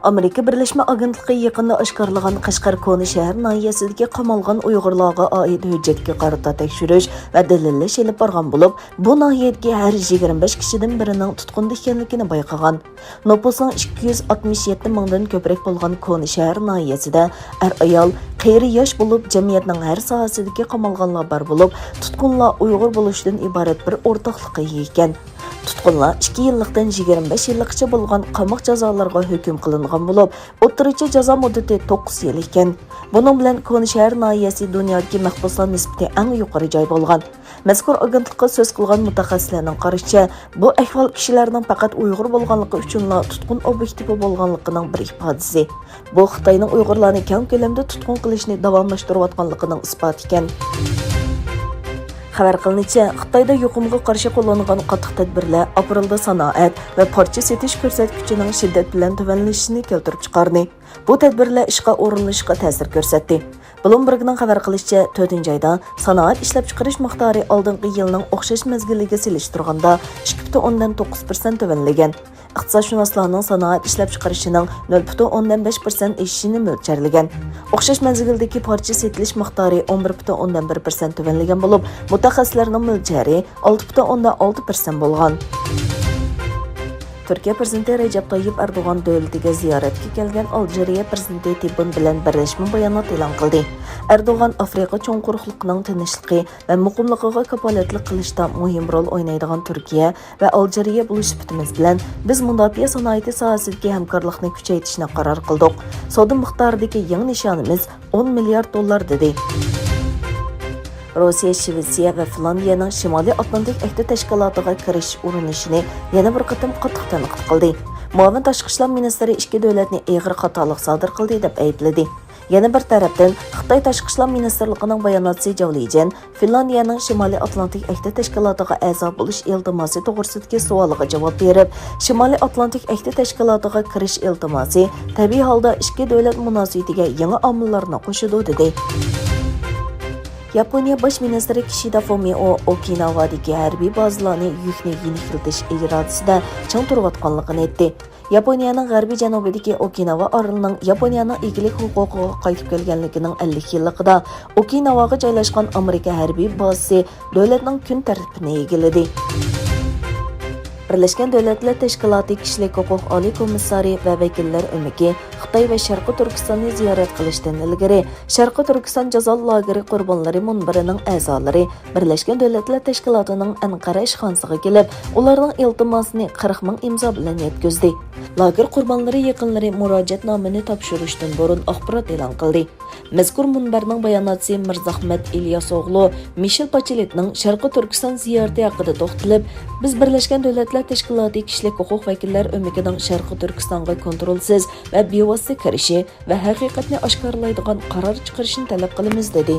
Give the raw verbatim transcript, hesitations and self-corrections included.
ئامېرىكا بىرلەشمە ئاگېنتلىقى يېقىندا ئاشكارىلىغان قەشقەر كونا شەھەر ناھىيەسىدىكى قامالغان ئۇيغۇرلارغا ئائىت ھۆججەتكە قارىتا تەكشۈرۈش ۋە دەلىللەش ئېلىپ بارغان بولۇپ، بۇ ناھىيەدىكى ھەر يىگىرمە بەش كىشىدىن بىرىنىڭ تۇتقۇندا ئىكەنلىكىنى بايقىغان. نوپۇسنىڭ ئىككى يۈز ئاتمىش يەتتە مىڭدىن كۆپرەك بولغان كونا شەھەر ناھىيەسىدە ئەر-ئايال، قېرى-ياش بولۇپ، جەمئىيەتنىڭ ھەر ساھەسىدىكى قامالغانلار بار بولۇپ، تۇتقۇنلار ئۇيغۇر بولۇشتىن ئىبارەت بىر ئورتاقلىققا ئىگە ئىكەن. تۇتقۇنلار ئىككى يىللىقتىن يىگىرمە بەش يىللىققىچە بولغان قاماق جازالىرىغا ھۆكۈم قىلىنغان بولۇپ، ئوتتۇرىچە جازا مۇددىتى توققۇز يىل ئىكەن. بۇنىڭ بىلەن كونا شەھەر ناھىيەسى دۇنيادىكى مەھبۇسلار نىسبىتى ئەڭ يۇقىرى جاي بولغان. مەزكۇر ئاگېنتلىققا سۆز قىلغان مۇتەخەسسىسلەرنىڭ قارىشىچە، بۇ ئەھۋال كىشىلەرنىڭ پەقەت ئۇيغۇر بولغانلىقى ئۈچۈنلا تۇتقۇن ئوبيېكتىپى بولغانلىقىنىڭ بىر ئىپادىسى. بۇ خىتاينىڭ ئۇيغۇرلارنى كەڭ كۆلەمدە تۇتقۇن قىلىشنى داۋاملاشتۇرۇۋاتقانلىقىنىڭ ئىسپاتى ئىكەن. خەۋەر قىلىنىشىچە، خىتايدا يۇقۇمغا قارشى قوللانغان قاتتىق تەدبىرلەر ئاپرېلدا سانائەت ۋە پارچە سېتىش كۆرسەتكۈچىنىڭ شىددەت بىلەن تۆۋەنلىشىشىنى كەلتۈرۈپ چىقاردى. بۇ تەدبىرلەر ئىشقا ئورۇنلىشىشقا تەسىر كۆرسەتتى. بلومبېرگنىڭ خەۋەر قىلىشىچە، تۆتىنچى ئايدا سانائەت ئىشلەپچىقىرىش مىقدارى ئالدىنقى يىلنىڭ ئوخشاش مەزگىلىگە سېلىشتۇرغاندا ئىككى پۈتۈن ئوندىن توققۇز پىرسەنت تۆۋەنلىگەن. ئىقتىسادشۇناسلارنىڭ سانائەت ئىشلەپچىقىرىشىنىڭ نۆل پۈتۈن ئوندىن بەش پىرسەنت ئېشىشىنى مۆلچەرلىگەن. ئوخشاش مەزگىلدىكى پارچە سېتىلىش مىقدارى ئون بىر پۈتۈن ئوندىن بىر پىرسەنت تۆۋەنلىگەن بولۇپ، مۇتەخەسسىسلەرنىڭ مۆلچەرى ئالتە پۈتۈن ئوندىن ئالتە پىرسەنت بولغان. تۈركىيە پىرېزىدېنتى رەجەپ تايىپ ئەردوغان دۆلىتىگە زىيارەتكە كەلگەن ئالجىرىيە پىرېزىدېنتى تېببۇن بىلەن بىرلەشمە بايانات ئېلان قىلدى. ئەردوغان ئافرىقا چوڭ قۇرۇقلۇقىنىڭ تىنچلىقى ۋە مۇقىملىقىغا كاپالەتلىك قىلىشتا مۇھىم رول ئوينايدىغان تۈركىيە ۋە ئالجىرىيە بولۇش سۈپىتىمىز بىلەن، بىز مۇداپىئە سانائىتى ساھەسىدىكى ھەمكارلىقنى كۈچەيتىشنى قارار قىلدۇق. سودا مىقدارىدىكى يېڭى نىشانىمىز ئون مىليارد دوللار، دېدى. روسىيە، شىۋېتسىيە ۋە فىنلاندىيەنىڭ شىمالىي ئاتلانتىك ئەھدى تەشكىلاتىغا كىرىشىش ئۇرۇنۇشىنى يەنە بىر قېتىم قاتتىق تەنقىد قىلدى. مۇئاۋىن تاشقى ئىشلار مىنىستىرى ئىككى دۆلەتنى ئېغىر خاتالىق سادىر قىلدى، دەپ ئەيىبلىدى. يەنە بىر تەرەپتىن، خىتاي تاشقى ئىشلار مىنىستىرلىقىنىڭ باياناتچىسى جاۋ لىجيەن فىنلاندىيەنىڭ شىمالىي ئاتلانتىك ئەھدى تەشكىلاتىغا ئەزا بولۇش ئىلتىماسى توغرىسىدىكى سوئالىغا جاۋاب بېرىپ، شىمالىي ئاتلانتىك ئەھدى تەشكىلاتىغا كىرىش ئىلتىماسى تەبىئىي ھالدا ئىككى دۆلەت مۇناسىۋىتىگە يېڭى ئامىللارنى قوشىدۇ، دېدى. ياپونىيە باش مىنىستىرى كىشىدا فۇمىئو ئوكىناۋادىكى ھەربىي بازىلارنى يۈكنى يېنىكلىتىش ئىرادىسىدە چىڭ تۇرۇۋاتقانلىقىنى ئېيتتى. ياپونىيەنىڭ غەربىي جەنۇبىدىكى ئوكىناۋا ئارىلىنىڭ ياپونىيەنىڭ ئىگىلىك ھوقۇقىغا قايتىپ كەلگەنلىكىنىڭ ئەللىك يىللىقىدا ئوكىناۋاغا جايلاشقان ئامېرىكا ھەربىي بازىسى دۆلەتنىڭ كۈن تەرتىپىنى ئىگىلىدى. بىرلەشكەن دۆلەتلەر تەشكىلاتى كىشىلىك ھوقۇق ئالىي كومىسسارى ۋە ۋەكىللەر ئۆمىكى خىتاي ۋە شەرقىي تۈركىستاننى زىيارەت قىلىشتىن ئىلگىرى، شەرقىي تۈركىستان جازا لاگېرى قۇربانلىرى مۇنبىرىنىڭ ئەزالىرى بىرلەشكەن دۆلەتلەر تەشكىلاتىنىڭ ئەنقەرە ئىشخانىسىغا كېلىپ، ئۇلارنىڭ ئىلتىماسىنى قىرىق مىڭ ئىمزا بىلەن يەتكۈزدى. لاگېر قۇربانلىرى يېقىنلىرى مۇراجىئەتنامىنى تاپشۇرۇشتىن بۇرۇن ئاخبارات ئېلان قىلدى. مەزكۇر مۇنبەرنىڭ باياناتچىسى مىرزاھمەت ئىلياسوغلۇ مىشېل باچېلېتنىڭ شەرقىي تۈركىستان زىيارىتى ھەققىدە توختىلىپ، بىز بىرلەشكەن دۆلەتلەر تەشكىلاتى كىشىلىك ھوقۇق ۋەكىللەر ئۆمىكىنىڭ شەرقىي تۈركىستانغا كونترولسىز ۋە بىۋاسىتە كىرىشى ۋە ھەقىقەتنى ئاشكارىلايدىغان قارار چىقىرىشىنى تەلەپ قىلىمىز، دېدى.